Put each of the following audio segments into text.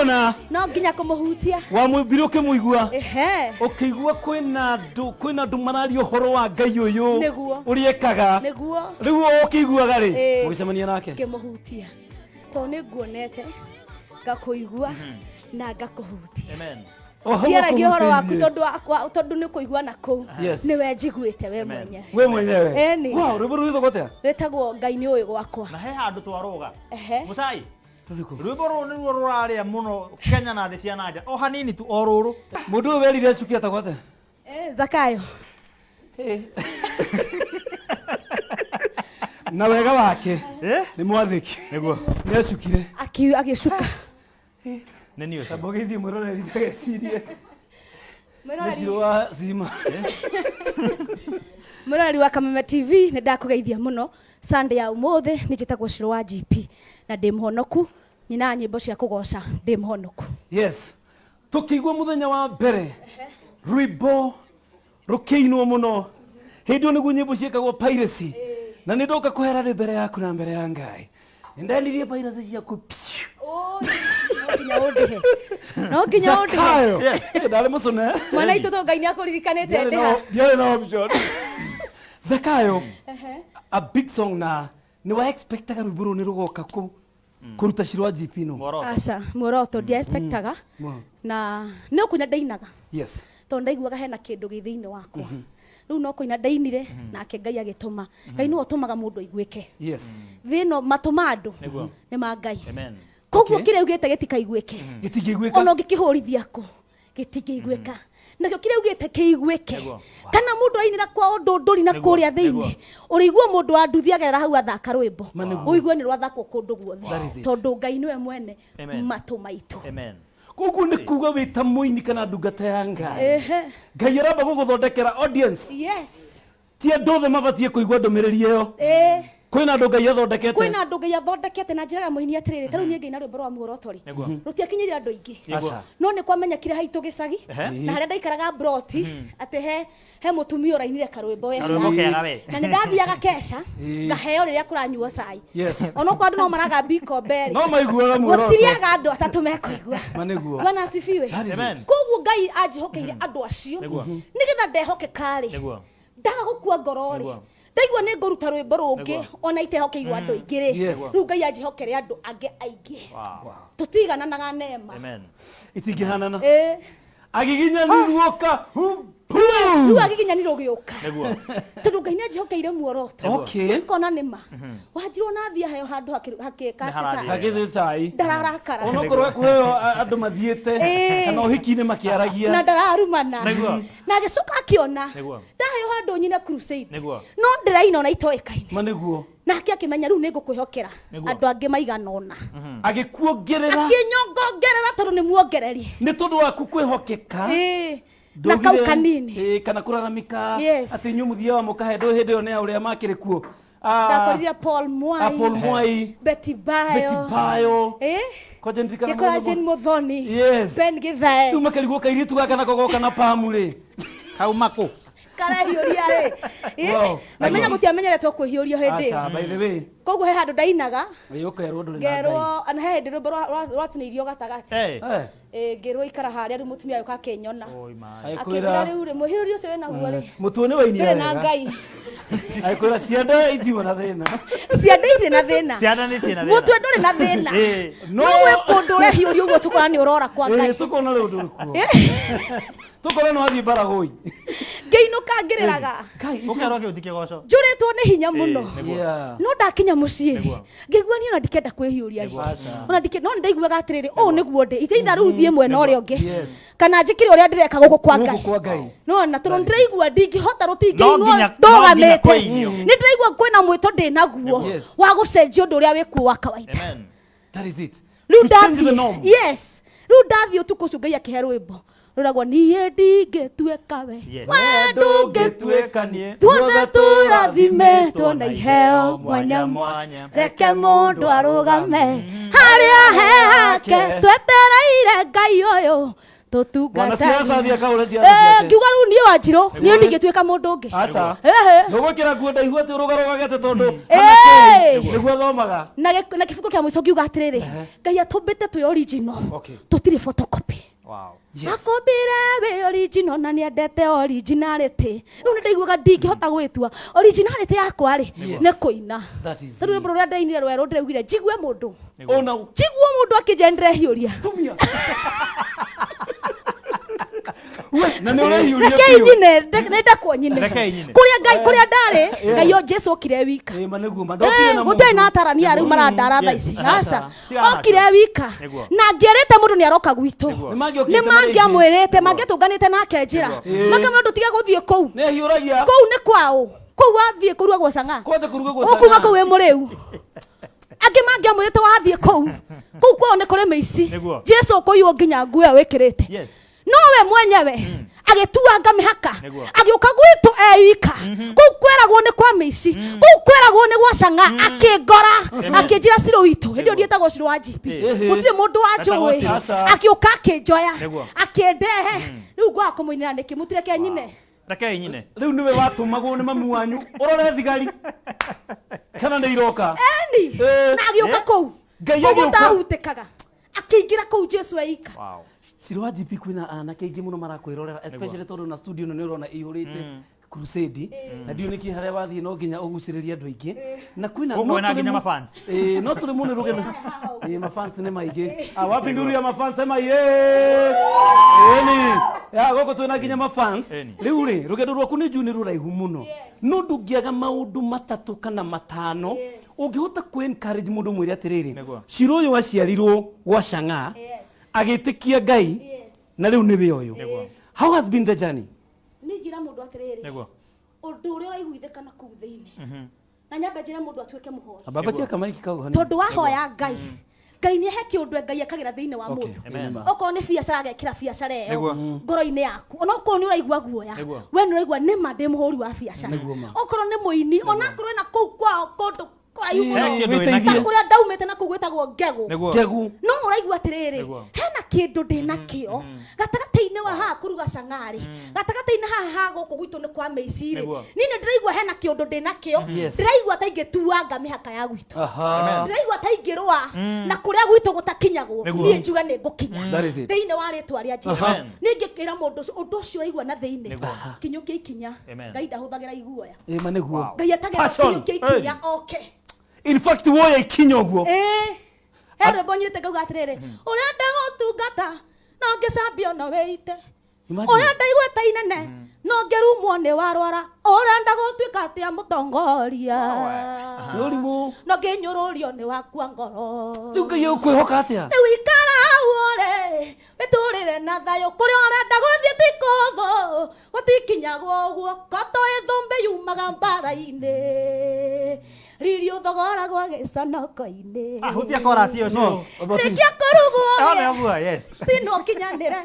Ũkĩmuona No nginya kũmũhutia. Wamwĩmbire ũkĩmũigua. Ehe. Ũkĩigua kwĩna andũ, kwĩna andũ mararia ũhoro wa Ngai ũyũ. Nĩguo. Ũrĩa ekaga. Nĩguo. Rĩu o ũkĩiguaga rĩ, Ĩĩ. mũgĩcemania nake. Ngĩmũhutia. Tondũ nĩ nguonete, ngakũigua na ngakũhutia. Amen. O hau Ndiaragia ũhoro waku ũkũhutĩirie. tondũ wakwa, tondũ nĩ kũigua na kũu. Yes. Nĩwe njiguĩte we Amen. mwenyewe. We mwenyewe. Ĩni. Wow, rwĩmbo rũu rwĩtagwo atĩa? Rwĩtagwo Ngai nĩ ũĩ gwakwa. Na he handũ twarũga. Ehe. Mũcai. Rũrĩkũ? Rwĩmbo rũrũ nĩruo rũrarĩa mũno Kenya na thĩ cia nanja. O hanini tu o rũrũ. Mũndũ ũyũ werire cuki etagwo atĩa? Eh, Zakayo. Na wega wake Eh? nĩ mwathĩki. Nĩguo. Nĩ acukire. Agĩcuka. Nĩ niĩ ũcio. Tamba ũgeithie mwĩroreri ndagecirie. Nĩ Mwĩroreri. Shiro wa Cima. Mwĩroreri wa Kameme TV, nĩ ndakũgeithia mũno Sunday ya ũmũthĩ. Nĩ njĩtagwo Shiro wa GP na ndĩ mũhonoku, nyinaga nyĩmbo cia kũgoca, ndĩ mũhonoku. Yes. Tũkĩigua mũthenya wa mbere rwĩmbo rũkĩinwo mũno, hĩndĩ ĩyo nĩguo nyĩmbo ciĩkagwo piracy, na nĩ ndoka kũhera rĩ mbere yaku na mbere ya Ngai, nĩ ndendirie piracy ciaku piu. No nginya ũndĩhe, no nginya ũndĩhe. Zakayo. Yes. Eh, ndarĩ mũcune. Mwana itũ, to Ngai nĩ akũririkanĩte. Ndiarĩ ndĩha. Ndiarĩ na option. Zakayo, a big song, na nĩ wa expectaga rwĩmbo rũu nĩ rũgoka kũ kũruta Shiro wa GP no? Muoroto. Aca, muoroto ndia expectaga. Na nĩ kũina ndainaga tondũ ndaiguaga hena kĩndũ gĩ thĩinĩ wakwa. Rĩu no kũina ndainire, nake Ngai agĩtũma. Ngai nĩwe ũtũmaga mũndũ aiguĩke. Thĩ ĩno matũ ma andũ nĩ ma Ngai. Amen. Koguo kĩrĩa ugĩte gĩtikaiguĩke. Gĩtingĩiguĩka. Ona ũngĩkĩhũrithia kũ, gĩtingĩiguĩka. Nakĩo kĩrĩa ugĩte kĩiguĩke. Kana mũndũ ainĩra kwa ũndũ ndũri na kũrĩa thĩinĩ, ũrĩigua mũndũ wa nduthi agerera hau athaka rwĩmbo, Ma nĩguo. ũigue nĩ rwathakwo kũndũ guothe. That is it. Tondũ Ngai nĩwe mwene Amen. matũ maitũ. Amen. Koguo nĩ kuga wĩ ta mũini kana ndungata ya Ngai, Ehe. Ngai aramba gũgũthondekera audience. Yes. Ti andũ othe mabatiĩ kũigua ndũmĩrĩri ĩyo. Ĩĩ. Kwĩna andũ Ngai athondekete. Kwĩna andũ Ngai athondekete. Na njĩraga mũini atĩrĩrĩ, ta rĩu niĩ ngĩina rwĩmbo rwa muoroto rĩ, rũtiakinyĩire andũ aingĩ. Aca. No nĩ kwamenyekire haitũ gĩcagi na harĩa ndaikaraga broti atĩ he mũtumia ũrainire karwĩmbo we Karwĩmbo fulani. kega we. Na nĩ ndathiaga keca, ngaheo rĩrĩa kũranyuo cai. Onokorwo andũ no maragambia ikombe rĩ, No maiguaga muoroto. Gũtiriaga andũ atatũ mekũigua. Ma nĩguo. Bwana asifiwe. That is it. Amen. Koguo Ngai anjĩhokeire andũ acio nĩgetha ndehokeka rĩ, ndaga gũkua ngoro rĩ, ndaigua nĩ ngũruta rwĩmbo rũngĩ. Ona itehokeirwo andũ aingĩ rĩ, rĩu Ngai anjĩhokere andũ angĩ aingĩ. Tũtigananaga nema. Amen. Itingĩhanana. Ĩĩ. Agiginyanirwoka. Rĩu agiginyanirwo gĩũka tondũ Ngai nĩ anjĩhokeire muoroto. Ngona nĩ ma wanjirwo na thiĩ aheo handũ hakĩka Nĩ harathiĩ. Hagĩthĩ cai. Ndararakara. Onokorwo kũheo andũ mathiĩte kana ũhiki-inĩ makĩaragia. Na ndararumana. Na agĩcoka akĩona ndaheo handũ nyine crusade, no ndĩraina ona itoĩkaine. Ma nĩguo. Nake akĩmenya rĩu nĩ ngũkwĩhokera andũ angĩ maigana ũna. Agĩkuongerera. Akĩnyongongerera tondũ nĩ muongereri. Nĩ tondũ waku kwĩhokeka. Ĩĩ, na kau kanini. Ĩĩ, kana kũraramika Yes. atĩ inyuĩ mũthiaga mũkahe ndũ hĩndĩ ĩyo nĩ ya ũrĩa makĩrĩ kuo. Ah, Ndakorire Paul Mwai, ah, Paul Mwai, Betty Bayo, Betty Bayo. Ĩĩ. Kwanja ndirikana ngĩkora mũno. Jane Muthoni, Ben Githae. Rĩu makarigwo kairĩtu gaka nako goka na pamu rĩ. Kauma kũ? Karahiũria rĩ. Ĩĩ. Na menya mũtiamenyeretwo kwĩhiũria hĩndĩ ĩyo. Aca, by the way. Koguo he handũ ndainaga, Ĩĩ, ũkerwo ndũrĩ na Ngai. Ngerwo na he hĩndĩ rwĩmbo rwatinĩirio gatagatĩ. Eh. Eh. Ĩĩ, ngĩrwo ikara harĩa. Rĩu mũtumia ũyũ akĩnyona, Oi my. Agĩkwĩra- akĩnjĩra rĩu rĩ, mwĩhĩrũri ũcio wĩnaguo rĩ, Mũtuo nĩ wainire ndũrĩ na wega. Ngai. Agĩkwĩra cianda itiuma na thĩna. Cianda itirĩ na thĩna. Ciana nĩ ciĩna thĩna. Mũtwe ndũrĩ na thĩna. No no gwĩ kũndũ ũrehiũria ũguo tũkona nĩ ũrora kwa Ngai. Ĩĩ, tũkona rĩu ndũrĩ kuo, tũkona nĩ wathiĩ baragũi. Ngĩinũka ngĩrĩraga. Ngai, Ũkerwo kĩu ti kĩgoco. Njũrĩtwo nĩ hinya mũno. No ndakinya mũciĩ, ngĩigua niĩ ona ndikenda kwĩhiũria rĩngĩ. Aca. Ona ndike, no nĩ ndaiguaga atĩrĩrĩ, ũũ nĩguo ndĩ iteitha rĩu thiĩ mwena ũrĩa ũngĩ kana njĩkĩre ũrĩa ndĩreka gũkũ kwa Gũkũ Ngai. kwa Ngai. Nona tondũ ndĩraigua ndingĩhota, No rũtingĩinwo nginya ndũgamĩte. kũinio. Nĩ ndĩraigua kwĩna mwĩto ndĩnaguo wa gũcenjia ũndũ ũrĩa wĩkuo wa kawaida. Amen. That is it. Rĩu To change the ndathiĩ norm. yes, rĩu ndathiĩ ũtukũ ũcio Ngai akĩhe rwĩmbo rũragwo niĩ ndingĩtuĩka we. Yes. We ndũngĩtuĩka niĩ. Tuothe tũrathimĩtwo na iheo mwanya mwanya. Reke mũndũ arũgame harĩa he hake, twetereire Ngai ũyũ. Mwanasiasa athiĩ akahũre ciaca Eh, ciake. ngiuga rĩu niĩ wanjirũ niĩ ndingĩtuĩka mũndũ ũngĩ Aca. Ehe. Ndũgwĩkĩra nguo ndaihu atĩ ũrũgarũgagete tondũ Eh. nĩguo thomaga. Na na kĩbungo kĩa mũico ngiuga atĩrĩrĩ, Ngai atũmbĩte twĩ original, Okay. tũtirĩ photocopy. Wow. Yes. Akũmbire wĩ original na nĩendete originality. Rĩu nĩndaiguaga ndingĩhota gwĩtua originality yakwa rĩ nĩ kũina. That is Tarĩu rwĩmbo rũrĩa ndainire rwerũ ndĩraugire njigue mũndũ, Ona njigue mũndũ akĩnjĩra nĩndĩrehiũria. tumia. We, na nĩ ũrehiũria Rekei biũ. nyine, nĩndakwo nyine. Rekei nyine. Kũrĩa Ngai, kũrĩa ndarĩ, Ngai o Jesu okire wika. Ĩ, ma nĩguo ma ndokire na Gũtirĩ na mũndũ. atarania rĩu marandara thaa Yes. ici, aca. Tigana nacio. Okire wika Nĩguo. na angĩerĩte mũndũ nĩ aroka gwitũ, Nĩguo. Nĩ mangĩokĩte nĩ marĩ aingĩ. mangĩamwĩrĩte, mangĩatũnganĩte nake njĩra, makamwĩra ndũtige gũthiĩ kũu. Nĩ ehiũragia. Kũu nĩ kwaũ? Kũu wathiĩ kũrugagwo cang'a, Kwanja kũrugagwo ũkuma cang'aa. kũu wĩ mũrĩu. Angĩ mangĩamwĩrĩte wathiĩ kũu, kũu kwao nĩ kũrĩ mĩici. Nĩguo. Jesu ũkũiywo nginya nguo ĩyo wĩkĩrĩte. Yes. No we mwenyewe agĩtuanga mĩhaka, Nĩguo. agĩũka gwitũ eika. Kũu kweragwo nĩ kwa mĩici, kũu kweragwo nĩ gwa cang'a, akĩngora, akĩnjĩra Cirũ witũ. Hĩndĩ ĩyo ndietagwo Cirũ wa GP, Ĩĩ. gũtirĩ mũndũ Etagwo wanjũĩ. Cirũ. Aca. Agĩũka akĩnjoya, Nĩguo. akĩndehe. Rĩu ngwaga kũmũinĩra nĩkĩ? Mũtireke nyine. Rekei nyine. Rĩu nĩwe watũmagwo nĩ mamu wanyu ũrore thigari kana nĩ iroka. Eni Ĩĩ. na agĩũka kũu, Ngai kũu agĩũka. gũtahutĩkaga, akĩingĩra kũu Jesu eika. Wow. Cirũ wa GP, kwĩna anake aingĩ mũno marakwĩrorera, especially tondũ na studio ĩno nĩ ũrona ĩihũrĩte crusade, na ndiũ nĩkĩ harĩa wathiĩ no nginya ũgucĩrĩrie andũ aingĩ, na kwĩna Gũkũ no wĩna tũrĩ nginya mafans. Ĩĩ, no tũrĩmwo nĩ rũgeno. Ĩĩ, mafans nĩ maingĩ. Ah, wapi nduru ya mafans? Sema ye. Ĩni ya gũkũ twĩna nginya mafans. Ĩni. Rĩu rĩ, rũgendo rwaku nĩ njũĩ nĩ rũraihu mũno, no ndũngĩaga maũndũ matatũ kana matano ũngĩhota kũ encourage mũndũ mwĩre atĩrĩrĩ, Nĩguo. Cirũ ũyũ aciarirwo gwa cang'a, Yes. agĩtĩkia Ngai, Yes. na rĩu nĩwe ũyũ. Nĩguo. How has been the journey? Niĩ njĩra mũndũ atĩrĩrĩ, Nĩguo. ũndũ ũrĩa ũraiguithĩkana kũu thĩinĩ, na nyambe njĩre mũndũ atuĩke mũhoi. Ambabatia kamaiki kau hanini. Tondũ wahoya Ngai, Ngai nĩ he kĩũndũ Ngai ekagĩra thĩinĩ wa Okay, mũndũ. Amen. ĩĩ nĩ ma. Okorwo nĩ biacara, agekĩra biacara ĩyo Nĩguo. ngoro-inĩ yaku. Ona okorwo nĩ ũraigua guoya, Nĩguo. we nĩ ũraigua nĩma ndĩ mũhũri wa biacara. Nĩguo ma. Okorwo nĩ mũini, ona akorwo ena kũu kwao kũndũ kũraihu Ĩĩ, mũno, He kĩndũ wĩna wĩteithie. ta kũrĩa ndaumĩte na kũu gwĩtagwo Ngegũ. Nĩguo. Ngegu. No ũraigua atĩrĩrĩ, Nĩguo. hena kĩndũ ndĩ nakĩo gatagatĩ-inĩ wa haha kũruga cang'arĩ, gatagatĩ-inĩ haha ha gũkũ gwitũ nĩ kwa mĩici rĩ, Nĩguo. niĩ nĩ ndĩraigua hena kĩũndũ ndĩ nakĩo. Yes. Ndĩraigua ta ingĩtuanga mĩhaka ya gwitũ, Aha. ndĩraigua ta ingĩrũa na kũrĩa gwitũ gũtakinyagwo. Nĩguo. Niĩ njuge nĩ ngũkinya That is it. thĩinĩ wa rĩtwa rĩa Jesu. Amen. Niĩ ingĩkĩra mũndũ ũcio, ũndũ ũcio ũraigua na thĩinĩ, Nĩguo. kinyũkia ikinya. Amen. Ngai ndahũthagĩra iguoya. Ĩĩ, ma nĩguo. Wow. Ngai etagĩra Passion. kinyũkia ikinya oke. In fact, woya ikinya ũguo. Ĩĩ, he rwĩmbo nyirĩte ngauga atĩrĩrĩ, ũrenda gũtungata no ngĩcambio no wĩite, Imagine. ũrenda igweta inene no ngĩrumwo nĩ warwara, ũrenda gũtuĩka atĩa mũtongoria Nĩ ũrimũ. no ngĩnyũrũrio nĩ wakua ngoro. Rĩu Ngai ũkwĩhoka atĩa? Rĩu ikara hau ũrĩ wĩtũrĩre na thayũ, kũrĩa ũrenda gũthiĩ ti kũthũ, gũtikinyagwo ũguo koto ĩthũmbĩ yumaga mbara-inĩ, riri ũthogoragwo gĩconoko-inĩ. Ah, hutia chorus ĩyo. No, Ciro. about Rĩkia kũrugwo. Ah, nĩ ũguo, yes. Cinwo kinyanĩre,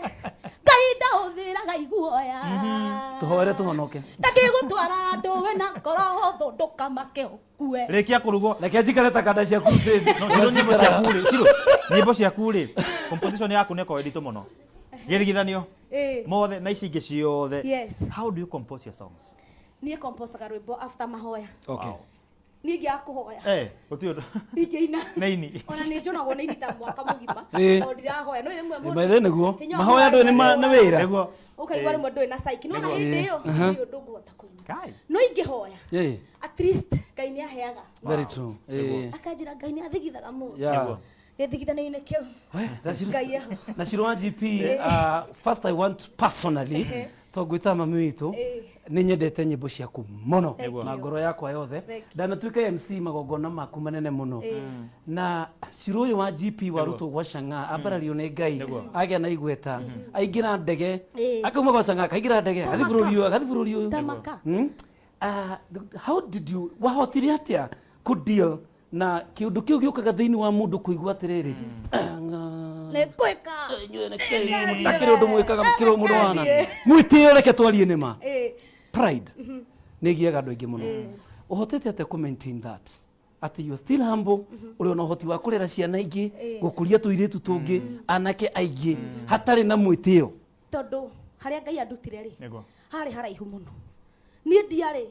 Ngai ndahũthĩraga iguoya. Tũhoere tũhonoke. Ndakĩgũtwara andũ wĩna ngoro hũthũ, ndũkamake ũkue. Rĩkia kũrugwo. Reke njikare ta kanda cia crusade. No, Ciro, nyĩmbo ciaku rĩ, Ciro, nyĩmbo ciaku rĩ, composition yaku nĩ ĩkoragwo ĩnditũ mũno. Gĩthigithanio Ĩĩ. mothe na ici ingĩ ciothe. Yes. How do you compose your songs? Niĩ composaga rwĩmbo after mahoya. Okay. Wow. Niĩ ingĩaga kũhoya, Eh, gũtirĩ ũndũ. ndingĩina. Nĩ ini. Ona nĩ njũnagwo nĩ ini ta mwaka mũgima Ĩĩ. tondũ ndirahoya. No rĩmwe mũndũ- Maithe nĩguo. Hinya Mahoya ndũĩ nĩ wĩra. Nĩguo. Ũkaigua rĩmwe ndũrĩ na psyche, no na hĩndĩ ĩyo ndirĩ ũndũ ngũhota kũina. Kai. No ingĩhoya, Ĩĩ. at least Ngai nĩ aheaga. Very true. Ĩĩ. Akanjĩra Ngai nĩ athigithaga mũndũ Yeah. Nĩguo. gĩthigithano-inĩ kĩu. We, na Ciro- Ngai eho. na Ciro wa GP, first I want personally to ngwĩta mami witũ, nĩ nyendete nyĩmbo ciaku mũno Thank na you. ngoro yakwa yothe. Thank you. Ndanatuĩka MC magongona maku manene mũno, na Ciro ũyũ wa GP warutwo gwa cang'a, ambarario nĩ Ngai, agĩa na igweta, aingĩra ndege, akauma gwa cang'a akaingĩra ndege agathiĩ bũrũri ũyũ, agathiĩ bũrũri ũyũ. Tamaka. How did you, wahotire atĩa kũ deal na kĩũndũ kĩu gĩũkaga thĩinĩ wa mũndũ kũigua atĩrĩrĩ, Nĩ ngwĩka. Mũtakĩrĩ ũndũ mwĩkaga mũkĩrĩ mũndũ wana mwĩtĩo, reke twarie nĩ ma. Ĩĩ. Pride nĩ ĩgiaga andũ aingĩ mũno. Ũhotete atĩa kũ maintain that? Atĩ you are still humble, ũrĩ ona ũhoti wa kũrera ciana ingĩ, gũkũria tũirĩtu tũngĩ, anake aingĩ, hatarĩ na mwĩtĩo. Tondũ harĩa Ngai andutire rĩ, harĩ haraihu mũno. Niĩ ndiarĩ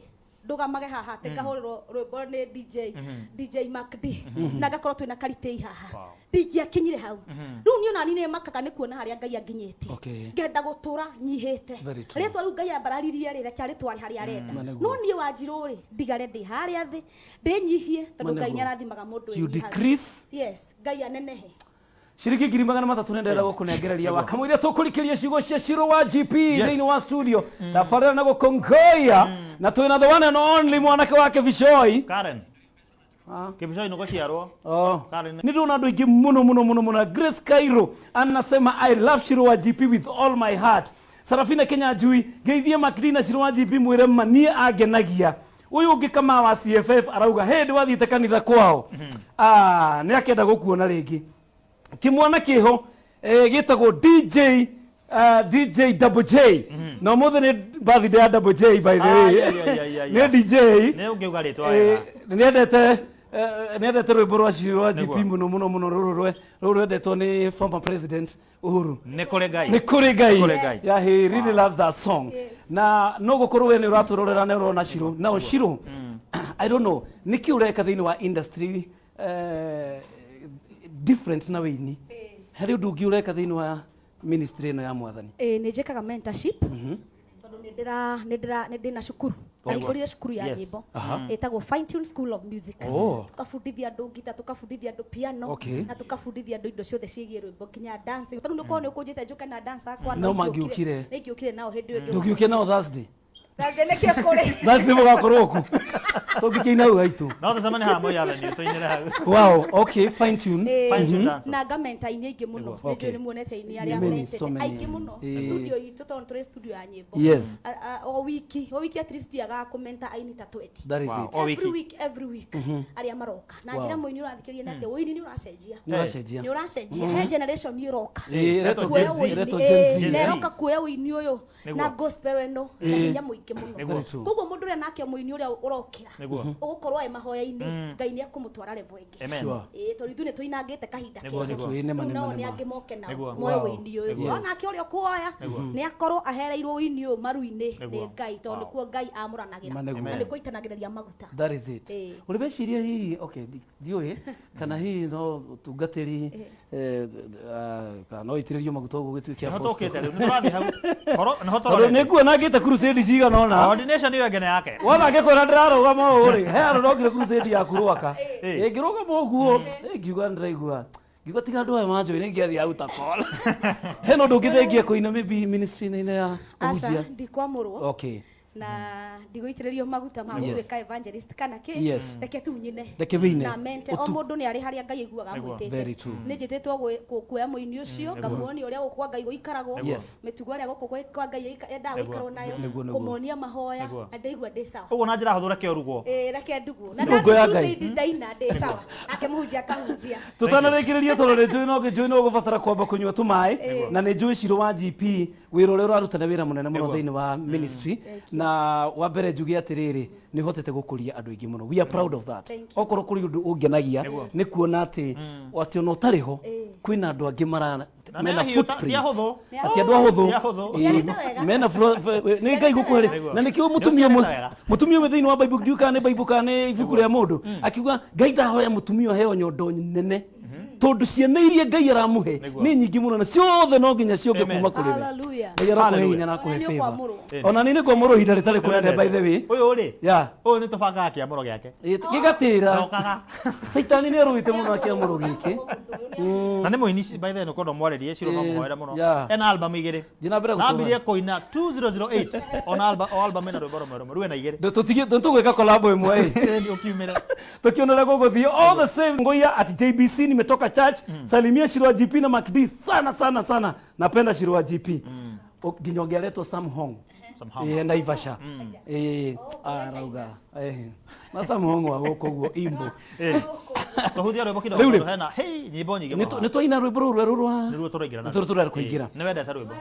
ndũgamage haha atĩ ngahũrĩrwo rwĩmbo nĩ DJ, DJ Mark D, na ngakorwo twĩna karitĩi haha. Ndingĩakinyire hau. Rĩu niĩ ona niĩ nĩ makaga nĩ kuona harĩa Ngai anginyĩtie. Ngenda gũtũra nyihĩte. Very true. Rĩtwa rĩu Ngai ambararirie rĩ, reke arĩtware harĩa arenda. Ma nĩguo. No niĩ Wanjirũ rĩ, ndigare ndĩ harĩa thĩ, ndĩnyihie, tondũ Ma Ngai nĩguo. nĩ arathimaga mũndũ You wĩnyihagia. decrease. Yes, Ngai anenehe. Ciringi 300,000 nĩ ndĩrenda gũkũnengereria wakamũira tũkũrikĩria ciugo cia Shiro wa GP thĩinĩ wa studio tabarĩra na gũkũngoia na twĩna the one and only mwanake wa Kĩbicoi. Karen. Kĩbicoi nĩ gũciarwo. Oh. Karen. Nĩ ndĩrona andũ aingĩ mũno mũno mũno mũno. Grace Cairo anasema, "I love Shiro wa GP with all my heart." Sarafina Kenya Njui, "Ngeithie Makdina Shiro wa GP, mwĩre ma niĩ angenagia." Ũyũ ũngĩ kama wa CFF arauga hĩndĩ wathiĩte kanitha kwao. Ah, nĩ akenda gũkuona rĩngĩ. Kĩmwana kĩho gĩtagwo DJ DJ Double J. Na ũmũthĩ nĩ birthday ya Double J, by the way. Ai, ai, ai, ai, ai, Nĩ ai. DJ. Nĩ ũngĩuga rĩtwa wega. Nĩendete rwĩmbo rwa Shiro wa GP Nĩguo. mũno mũno mũno, rũrũ rwendetwo nĩ former president Uhuru. Nĩ kũrĩ Ngai. Nĩ kũrĩ Ngai. Kũrĩ Ngai. Yeah, he really loves that song. Na no gũkorwo we nĩ ũratũrorera na ũrona Shiro. Now Shiro, I don't know, nĩkĩ ũreka thĩinĩ wa industry different na wĩini? Harĩ ũndũ ũngĩ ũreka thĩinĩ wa ministry ĩno ya Mwathani? Ĩĩ, nĩ njĩkaga mentorship tondũ nĩ ndĩra nĩ ndĩra nĩ ndĩna cukuru, ndahingũrire cukuru ya Yes. nyĩmbo ĩtagwo Fine Tune School of Music. Oh. Tukabundithia andũ ngita, tukabundithia andũ piano, na tukabundithia andũ indo ciothe ciĩgiĩ rwĩmbo, nginya dancing, tondũ nĩ ũkorwo nĩ ũkũnjĩte njũke na dance akwa. No mangĩũkire. Nĩ ingĩũkire nao hĩndĩ ĩyo ĩngĩ. Ndũngĩũkia nao Thursday? Thursday nĩkĩo kũrĩ. Thursday mũgakorwo kũ? Tũngĩkĩina hau haitũ. No tũcemanie haha Moi Avenue tũinĩre hau. Wow, okay, fine tune. Fine tune dancers. Na ngamenta aini aingĩ mũno. Okay. Nĩ njũĩ nĩ muonete aini arĩa Many, mentete so many. aingĩ mũno. Studio itũ, tondũ tũrĩ studio ya nyĩmbo. O wiki at least ndiagaga kũmenta aini ta 20. That is Wow. it. O Every wiki. week, every week arĩa maroka na njĩra mũini ũrathikĩrĩria nĩ atĩ ũini nĩ ũracenjia. Nĩ ũracenjia. Nĩ ũracenjia, he generation ĩroka Ĩretwo kuoya Gen Z, ũini, ĩretwo Gen Z. na ĩroka kuoya ũini ũyũ na gospel ĩno na hinya mũingĩ mũno. Very true. Koguo mũndũ ũrĩa nake mũini ũrĩa ũrokĩra Nĩguo. ũgũkorwo ĩ mahoya-inĩ, Ngai nĩ ekũmũtwara level ĩngĩ. Amen. Sure. Ĩĩ, tondũ ithuĩ nĩ tũinangĩte kahinda Nĩguo, kega. nĩguo. Ĩĩ, nĩma, Rĩu nĩma, nao nĩ nĩma. angĩ moke nao Nĩguo. moe Wow. ũini ũyũ. Nĩguo. Onake ũrĩa ũkuoya nĩ akorwo ahereirwo ũini ũyũ maru-inĩ nĩ Nĩguo. Ngai, tondũ Wow. nĩkuo Ngai amũranagĩra Ma, nĩguo. na nĩkuo aitanagĩrĩria maguta. That is it. Ũrĩ weciria hihi, okay, ndiũĩ kana hihi no ũtungatĩri kana no itĩrĩrio maguta ũguo gĩtuĩke Nĩho apostle? tũkĩte rĩu, nĩ tũrathiĩ hau. Nĩho Tondũ tũrorete. nĩ nguona ngĩte crusade cigana ũna. Ordination ĩyo ĩngĩ nĩ yake. Wona ngĩkwĩra ndĩrarũgama ũũ rĩ, he handũ ndokire crusade yaku Rwaka. Ngĩrũgama ũguo, ngiuga ndĩraigua ngiuga tiga andũ aya manjũĩ nĩ ingĩathiĩ out call. Hena ũndũ ũngĩ thengia kũina maybe ministry-inĩ ya Aca, kũhunjia? ndikwamũrwo na ndigũitĩrĩrio maguta ma gũtuĩka evangelist kana kĩ. Reke tu nyine. Reke wĩine. Na mente o mũndũ nĩ arĩ harĩa Ngai aiguaga amwĩtĩte. Very true. Nĩ njĩtĩtwo kuoya mũini ũcio, ngamuonia ũrĩa gũkũ kwa Ngai gũikaragwo, mĩtugo ĩrĩa gũkũ kwa Ngai endaga gũikarwo nayo, Nĩguo, nĩguo. kũmonia mahoya, Nĩguo. na ndaigua ndĩ sawa. Ũguo na njĩra hũthũ, reke ũrugwo. Ĩĩ, reke ndugwo na Ndungo ya ndathiĩ Ngai. crusade ndaina ndĩ sawa, nake mũhunjia akahunjia. Tũtanarĩkĩrĩria, tondũ nĩ njũĩ no njũĩ no ũgũbatara kwamba kũnyua tũmaĩ, na nĩ njũĩ Shiro wa GP wĩra ũrĩa ũraruta nĩ wĩra mũnene mũno thĩinĩ wa ministry. Na wa mbere njuge atĩrĩrĩ, nĩ ũhotete gũkũria andũ aingĩ mũno, we are proud of that. Thank you. Okorwo kũrĩ ũndũ ũngenagia nĩ kuona atĩ ona ũtarĩ ho kwĩna andũ angĩ mara Na mena nĩ ahiũ footprints. ti ahũthũ. Atĩ andũ ahũthũ. Ti ahũthũ. Ciarĩte wega. Mena nĩ Ngai gũkũhe Nĩguo. na nĩkĩo mũtumia ũmwe Nĩũciarĩte wega. mũtumia ũmwe thĩinĩ wa Bible, ndiũĩ kana nĩ Bible kana nĩ ibuku rĩa mũndũ, akiuga Ngai ndahoya mũtumia ũheo nyondo nene, tondũ ciana iria Ngai aramũhe Nĩguo. nĩ nyingĩ mũno na ciothe no nginya ciũke Amen. kuma kũrĩ we. Hallelujah. Ngai arakũhe Hallelujah. hinya na akũhe Ona nĩ favor. ũkwamũrwo. Ona nĩ nĩngwamũrwo ihinda rĩtarĩ kũnene, by the way. Ũyũ rĩ, Yeah. ũyũ nĩ tũbangaga kĩamũro gĩake. Gĩgatĩra. Ndokaga. Caitani nĩ arũĩte mũno akĩamũrwo gĩkĩ. Na nĩ mũini, by the way, nĩ kwenda mwarĩrie Ciro no mũhoere mũno. Ena album igĩrĩ. Thiĩ na mbere Na ambirie gũtũra. kũina 2008, ona album, o album ĩna rwĩmbo rũmwe rũmwe, rĩu ena igĩrĩ. Tũgwĩka collab ĩmwe ĩ. Ĩĩ, ũkiumĩre. Tukiona ũrĩa gũgũthiĩ. All the same, Ngoia at JBC, nimetoka church, salimia Shiro wa GP na MacD sana sana sana, napenda Shiro wa GP. Nginya ũngĩaretwo Sam Hong. Sam Hong. Ĩĩ, Naivasha. Ĩĩ, arauga na Sam Hong wa gũkũ ũguo imbo. Tũhutie rwĩmbo kidogo Rĩu rĩ. tondũ hena hei nyĩmbo nyingĩ Nĩ mũno. Nĩ twaina rwĩmbo rũrũ rwerũ rwa Nĩruo tũraingĩra Nĩ tũrũ tũrarĩ kũingĩra. Ĩĩ, nĩ wendete rwĩmbo.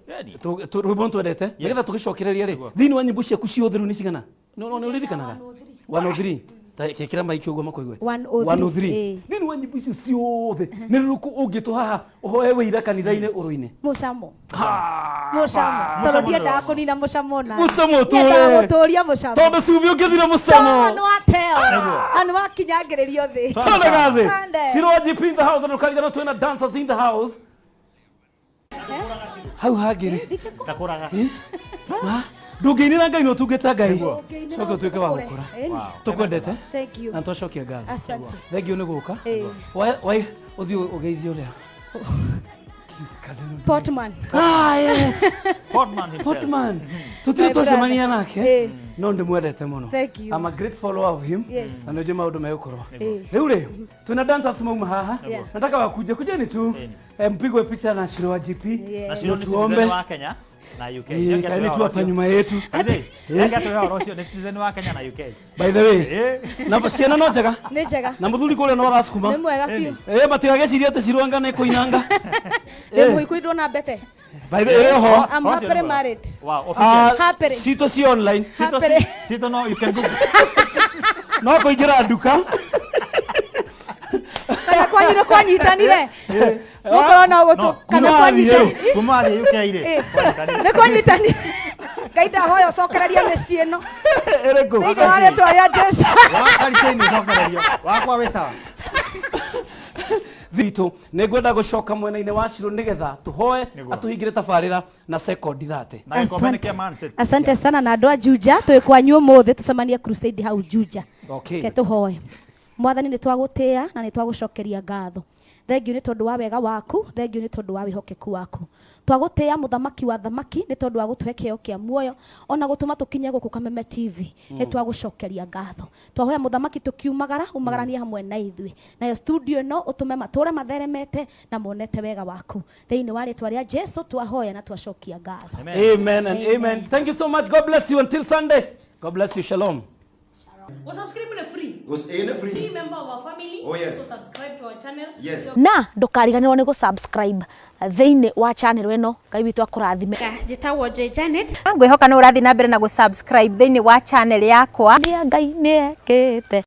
Ĩni. Rwĩmbo nĩ twendete nĩgetha tũgĩcokereria rĩ, thĩinĩ wa nyĩmbo ciaku ciothe rĩu nĩ cigana? Nĩ ũririkanaga? 103. Kĩkĩra maiki ũguo makũigue. 103. 103. Ĩĩ. Thĩinĩ wa nyĩmbo icio ciothe nĩ rũrĩkũ ũngĩtũ haha ũhoe wĩira kanitha-inĩ ũrũine? Mũcamo. Mũcamo. Tondũ ndiendaga kũnina mũcamo na. Mũcamo ũtũre. Nyendaga gũtũria mũcamo. Tondũ cumbĩ ũngĩthira mũcamo. Tondũ nĩ wateo. Na nĩ wakinyangĩrĩrio thĩ. Twende kazi. Twende. Shiro wa GP in the house, na twina dancers in the house. Hau hangĩ rĩ. Ndakũraga. Ma, ndũngĩinĩra Ngai na ũtungata Ngai. Ndũngĩinĩra Coka ũtuĩke wa ũkũre. gũkũra. Ĩni. Tũkwendete. Thank you. Na twacokia ngatho. Asante. Thank you nĩ gũka. Ĩĩ. Wai ũthiĩ ũgeithie ũrĩa. Portman. Ah, yes. Portman himself. Portman. Tutire My brother. twacemania nake. Ĩĩ. No ndĩmwendete mũno. Thank you. I'm a great follower of him. Yes. Na nĩnjũĩ maũndũ megũkorwo. Ĩĩ. Rĩu rĩ, twĩna dancers mauma haha. Yeah. Nataka wakuje, kujeni tu. Mpigwe picha na Shiro wa GP. Yes. Na Shiro nĩ Tuombe. citizen wa Kenya na UK. Ĩĩ, kaĩ nĩ tu hapa nyuma yetu. Reke atwĩre ũhoro ũcio, nĩ citizen wa Kenya na UK. By the way, Ĩĩ. na ciana no njega. Nĩ njega. Na mũthuri kũrĩa no aracukuma. Nĩ mwega biũ. Eh, matigageciria atĩ Shiro anga nĩ kũinanga. Ndĩ mũhiku ndona mbete. By the way, ho. I'm happily married. Wow, official. Happily. Citũ ci online. Happily. Cito no, you can Google. No kũingĩra nduka. Kana kwanyu nĩ kwanyitanire. Mũkorwo no gũtũ. No, Kana kuma kwanyitanire. Kuma athiĩ UK rĩ. Ĩĩ. kwanyitanire. Nĩ kwanyitanire. Ngai ndahoya ũcokererie mĩciĩ ĩno. Ĩrĩkũ? Thĩinĩ wa rĩtwa rĩa Jesu. Wa Karicheni ũcokererio. Wakwa wĩ sawa. Thitũ nĩ ngwenda gũcoka mwena-inĩ wa Shiro nĩgetha tũhoe Nĩguo. atũhingĩre tabarĩra na sekondi 30. Na gĩkombe nĩ kĩa Man City. Asante sana na andũ a Juja twĩ kwanyu ũmũthĩ tũcemanie crusade hau Juja. Okay. Ke tũhoe. Mwathani nĩ twagũtĩĩa na nĩ twagũcokeria ngatho. Thengiũ nĩ tondũ wa wega waku, thengiũ nĩ tondũ wa wĩhokeku waku. Twagũtĩĩa mũthamaki wa thamaki nĩ tondũ wa gũtũhe kĩheo kĩa muoyo ona gũtũma tũkinye gũkũ Kameme TV. Nĩ twagũcokeria ngatho. Twahoya mũthamaki tũkiumagara, umagaranie hamwe na ithuĩ. Nayo studio ĩno ũtũme matũre matheremete na monete wega waku. Thĩinĩ wa rĩtwa rĩa Jesu twahoya na twacokia ngatho. Amen. Amen and amen. Thank you so much. God bless you until Sunday. God bless you. Shalom. Usubscribe ni free. Ĩĩ nĩ free. Be member of our family. Oh, yes. So subscribe to our channel. Yes. Na ndũkariganĩrwo nĩ gũ-subscribe thĩinĩ wa channel ĩno. Ngai witũ akũrathime. Njĩtagwo Joy Janet. Ngwĩhoka nĩ ũrathiĩ na mbere na gũ-subscribe thĩinĩ wa channel yakwa. Nĩ Ngai nĩ ekĩte.